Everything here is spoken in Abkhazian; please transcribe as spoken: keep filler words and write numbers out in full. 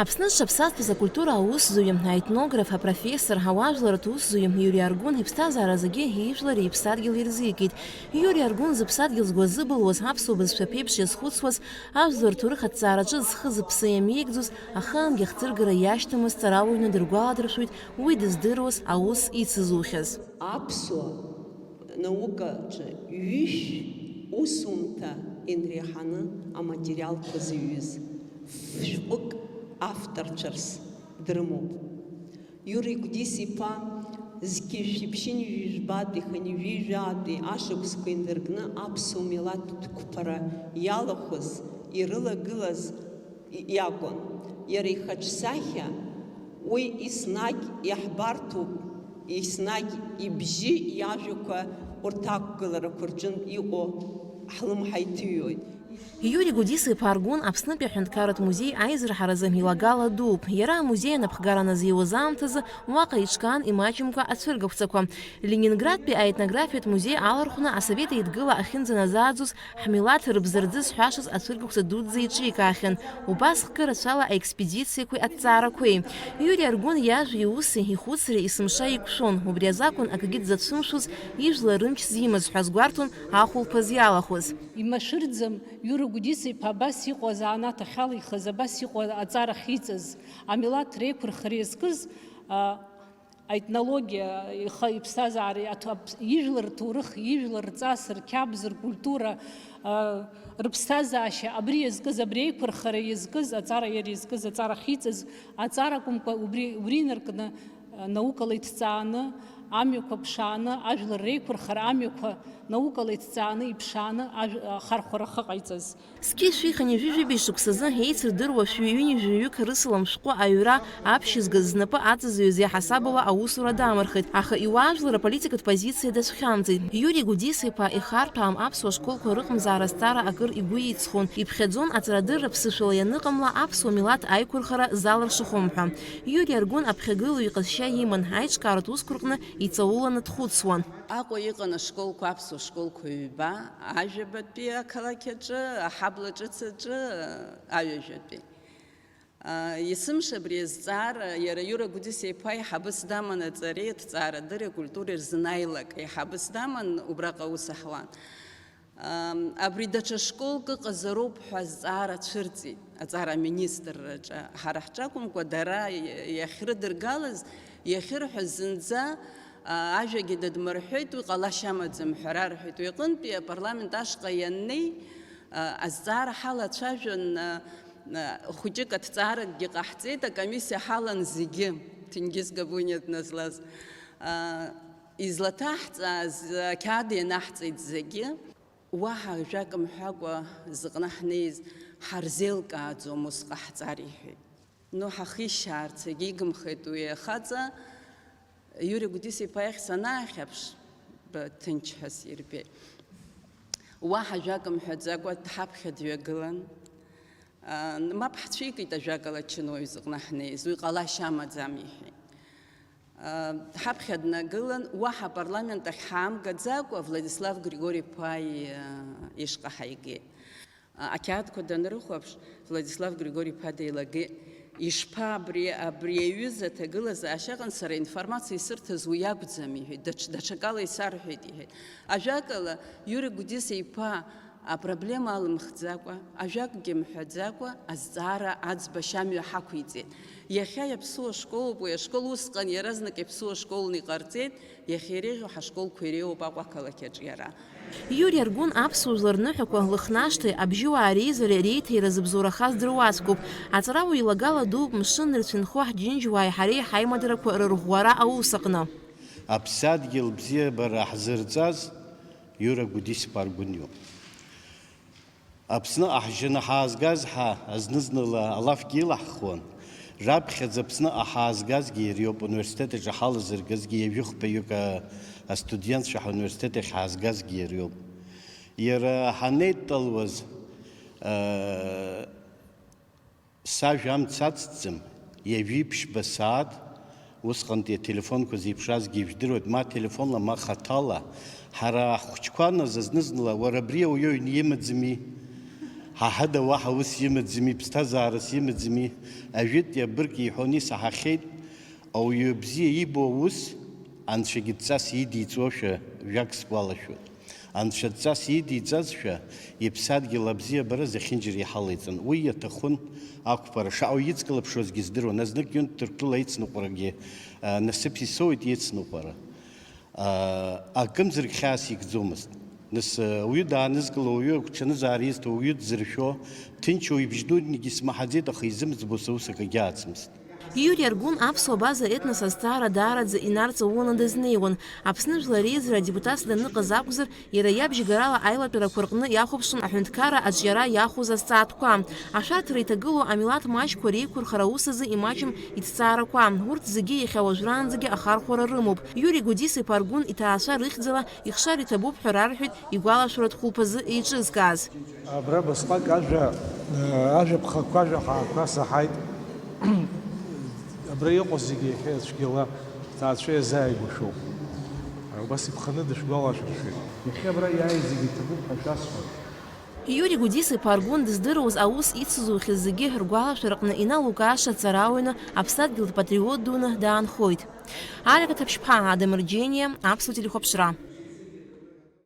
Аԥсны зҽаԥсазтәыз акультура аусзуҩы, аетнограф, апрофессор, ауаажәларратә усзуҩы Иури Аргәын иԥсҭазаара зегьы ижәлари иԥсадгьыли ирзикит. Иури Аргәын зыԥсадгьыл згәазыбылуаз, аԥсуа бызшәа ԥеиԥш иазхәыцуаз, ажәлар рҭоурых аҭҵаараҿы зхы-зыԥсы иамеигӡоз, ахаангьы ахӡыргара иашьҭамыз ҵарауаҩны дыргәаладыршәоит уи дыздыруаз аус ицызухьаз. Аԥсуа наукаҿы ҩышә усумҭа инреиҳаны аматериалқәа зыҩыз ф-шәҟәык авторцәарс дрымоуп. Иури Гәдис-иԥа зқьи жәшәи ԥшьынҩажәи жәбатәи хынҩажәи жәаатәи ашықәсқәа инаркны аԥсуа милаҭтә қәԥара иалахәыз, ирылагылаз иакәын. Иара ихаҿсахьа уи еснагь иаҳбарҭоуп, еснагь ибжьы иажәақәа урҭ ақәгыларақәа рҿынтә иҟоу ҳлымҳа иҭыҩуеит. Иури Гәдис-иԥа Аргәын Аԥснытәи аҳәынҭқарратә музеи аизырҳаразы илагала дууп. Иара амузеи анапхгара аназиуаз аамҭазы уаҟа иҿкаан имаҷымкәа ацәыргақәҵақәа. Ленинградтәи аетнографиатә музеи алархәны Асовет Еидгыла ахьынӡаназааӡоз ҳмилаҭ рыбзарӡы зҳәашаз ацәыргақәҵа дуӡӡа иҿикаахьан, убас хкы рацәала аекспедициақәеи аҭҵаарақәеи. Иури Аргәын иажәеи иуси, ихәыцреи есымша иқәшәон, убри азакәын акгьы дзацәымшәоз, ижәлар рымч зимаз ҳәа азгәарҭон ахәылԥаз иалахәыз. Имашәырӡам, Иури Гәдис-иԥа абас иҟоу азанааҭ ахьалихыз, абас иҟоу аҵара ахьиҵаз, амилаҭ реиқәырхара иазкыз, а, аетнологиа, ихы иԥсҭазаара, аҭ-, аԥ-, ижәлар рҭоурых, ижәлар рҵас, рқьабз, ркультура, а, рыԥсҭазаашьа, абри иазкыз, абри аиқәырхара иазкыз, аҵара иара иазкыз, аҵара ахьиҵаз, аҵара акәымкәа, убри, убри инаркны, а, наукала иҭҵааны, амҩақәа ԥшааны, ажәлар реиқәырхара амҩақәа наукала иҭҵааны, иԥшааны, ажә-, ахархәара ахы ҟаиҵаз. Зқьи жәшәи хынҩажәи жәибжь шықәсазы еицырдыруа шәи ҩынҩажәи ҩык рысалам шәҟәы аҩра аԥшьызгаз знапы аҵазҩыз иаҳасабала аусура дамырхит, аха иуаажәлар аполитикатә позициа дацәхьамҵит. Иури Гәдис-иԥа ихарҭәаам аԥсуа школқәа рыҟамзаара азҵаара акыр игәы иҵхон, иԥхьаӡон аҵарадырра ԥсышәала ианыҟамла аԥсуа милаҭ аиқәырхара залыршахом ҳәа. Иури Аргәын аԥхьагылаҩ иҟазшьа иман, аиҿкааратә усқәа рҟны иҵауланы дхәыцуан. Аҟәа иҟан ашколқәа, аԥсуа школқәа ҩба, ажәабатәи ақалақь аҿы, аҳабла ҿыц аҿы, аҩажәатәи. А, есымша абри азҵаара, иара Иура Гәдис-иԥа еиҳабыс даман аҵареи аҭҵаарадырреи акультуреи рзынаилак еиҳабыс даман, убраҟа аус аҳуан. Ам, абри даҽа школк ыҟазароуп ҳәа азҵаара цәырҵит аҵара аминистрраҿы. Ҳара ҳҿы акәымкәа, дара иахьрыдыргалаз, иахьырҳәаз зынӡа, а, ажәагьы дадмырҳәеит, уи ҟалашьа амаӡам ҳәа рарҳәеит. Уи аҟынтәи апарламент ашҟа ианнеи, а, азҵаара ҳалацәажәон, а, а, хәыҷык аҭҵааракгьы ҟаҳҵеит, акомиссиа ҳалан зегьы, Ҭенгиз Габуниа дназлаз, а, излаҭаҳҵааз, ақьаад ианаҳҵеит зегьы. Уаҳа ажәак мҳәакәа зыҟны ҳнеиз ҳарзеилкааӡом, ус ҟаҳҵар, иҳәеит. Ну, ҳахишьаарц егьигымхеит уи ахаҵа, Иури Гәдис-иԥа иахь санаахьаԥш, ба, ҭынч ҳәа сирбеит. Уаҳа ажәак мҳәаӡакәа дҳаԥхьа дҩагылан. А, мап ҳцәикит, ажәакала, ачынуаҩ зыҟны ҳнеиз, уи ҟалашьа амаӡам, иҳәеит. Ҳаԥхьа днагылан, уаҳа апарламент ахь ҳаамгаӡакәа, Владислав Григори-иԥа и-, ишҟа ҳаигеит. Ақьаадқәа данрыхәаԥш, Владислав Григори-иԥа деилагеит. Ишԥа, абри, абри аҩыза аҭагылазаашьа аҟны сара аинформациа исырҭаз уи акәӡам, иҳәеит, даҽ-, даҽакала исарҳәеит, иҳәеит. Ажәакала, Иури Гәдиса-иԥа апроблема алымхӡакәа, ажәакгьы мҳәаӡакәа, азҵаара аӡбашьа амҩа ҳақәиҵеит. Иахьа иаԥсуа школуп уи ашкол, усҟан иаразнак иаԥсуа школны иҟарҵеит, иахьа иреиӷьу ҳашколқәа иреиуоуп Аҟәа ақалақь аҿы иара. Иури Аргәын аԥсуа жәлар рныҳәақәа, лыхнашҭеи абжьыуаа реизареи реиҭаира зыбзоурахаз дыруаӡәкуп. Аҵарауаҩ илагала дууп мшын нырцәынхо ҳџьынџьуааи ҳареи ҳаимадарақәа рырӷәӷәара аус аҟны. Аԥсадгьыл бзиабара ҳзырҵаз Иура Гәдиса-иԥа Аргәын иоуп. Аԥсны аҳжьаны ҳаазгаз ҳа, зны-зынла алафгьы илаҳхуан. Раԥхьаӡа Аԥсныҟа ҳаазгазгьы иара иоуп, университет аҿы ҳалазыргазгьы, ҩажәи хԥаҩык, а, астудентцәа ҳауниверситет ахь ҳаазгазгьы иара иоуп. Иара ҳанеидтәалауаз, а, сажәа амц ацҵӡам, ҩажәи ԥшьба сааҭ, усҟантәи ателефонқәа зеиԥшразгьы ижәдыруеит, ма телефонла, ма хаҭала. Ҳара ҳхәыҷқәа наӡа зны-зынла, уара абри ауаҩы аҩны имаӡами? Ҳа ҳада уаҳа ус имаӡами, ԥсҭазаарас имаӡами? Ажәытәи абырг иҳәон, исаҳахьеит, ауаҩы бзиа ибо аус, Анцәагьы дҵас идиҵошәа жәак сгәалашәоит. Анцәа дҵас идиҵазшәа, иԥсадгьыл абзиабара зехьынџьара иҳалеиҵан. Уи иаҭахын ақәԥара, шаҟа уаҩ иҵкылыԥшуазгьы здыруан, азнык ҩынтә Ҭырқәтәыла аицныҟәарагьы, а, насыԥ исоуит ицныҟәара. А, акымзарак хьаас икӡомызт. Нас, а, уаҩы даанызкыло, уаҩы агәҽанызаара изҭо, уаҩы дзыршәо, ҭынч уаҩ ибжьы дунеигьы смаҳаӡеит, аха изымӡбо са ус акагьы аацмызт. Иури Аргәын аԥсуа база етнос азҵаара даараӡа инарҵауланы дазнеиуан. Аԥсны Жәлар Реизара адепутатс даныҟаз акәзар, иара иабжьгарала аилатәарақәа рҟны иахәаԥшуан аҳәынҭқарра аҿиара иахәоз азҵаатәқәа. Ашәарҭара иҭагылоу амилаҭ маҷқәа реиқәырхара аус азы имаҷым иҭҵаарақәа. Урҭ зегьы иахьа уажәраанӡагьы ахархәара рымоуп. Иури Гәдис-иԥа Аргәын иҭаацәа рыхьӡала ихшар иҭабуп ҳәа рарҳәеит игәалашәаратә хәылԥазы еиҿызкааз. Абра абасҟак ажәа, э, ажәа ԥхақәа, ажәа ҳаақәа саҳаит. Абра иҟоу зегьы иахьа цәгьала ҭаацәа иазааигәашоуп. Убас иԥханы дышәгәалашәыршәеит. Иахьа абра иааиз зегьы иҭабуп ҳәа шәасҳәоит. Иури Гәдис-иԥа Аргәын дыздыруаз аус ицызухьаз зегьы ргәалашәараҟны иналукааша ҵарауаҩны аԥсадгьылтә патриот дуны даанхоит. Алика Ҭаԥшьԥҳа, Адамыр Џьениа, Аԥсуа телехәаԥшра.